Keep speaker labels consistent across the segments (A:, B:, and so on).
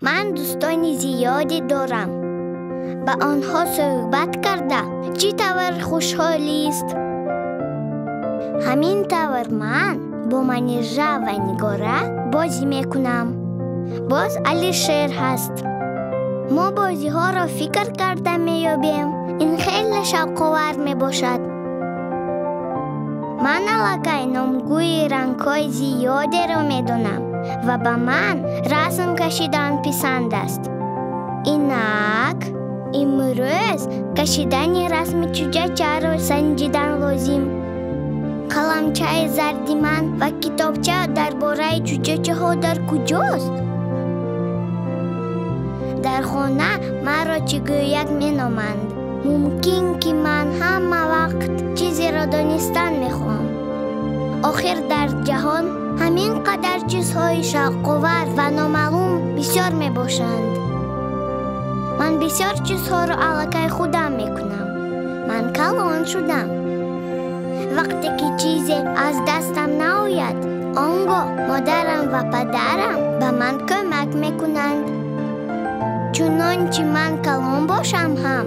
A: Ман дӯстони зиёде дорам. Ба онҳо суҳбат карда чӣ тавр хушҳолист. Ҳамин тавр ман бо Манижа ва Нигора бозӣ мекунам. Боз Алишер ҳаст. Мо бозиҳоро фикр карда меёбем. Ин хеле шавқовар мебошад. Ман аллакай номгӯи рангҳои зиёдеро медонам ва ба ман расм кашидан писанд аст. Инак, имрӯз кашидани расми чӯҷачаро санҷидан лозим. Қаламчаи зарди ман ва китобча дар бораи чӯҷачаҳо дар куҷост? Дар хона маро Чигӯяк меноманд. Мумкин ки ман ҳама вақт чизеро донистан мехоҳам. Охир дар ҷаҳон ҳамин қадар чизҳои шавқовар ва номаълум бисёр мебошанд. Ман бисёр чизҳоро аллакай худам мекунам. Ман калон шудам. Вақте ки чизе аз дастам наояд, он гоҳ модарам ва падарам ба ман кӯмак мекунанд. Чунончи ман калон бошам ҳам,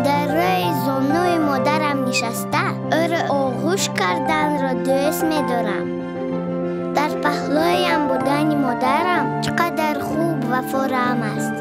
A: дар рӯи зонуи модарам нишаста, ӯро оғӯш карданро дӯст медорам. Дар паҳлӯям будани модарам чӣ қадар хуб ва форам аст.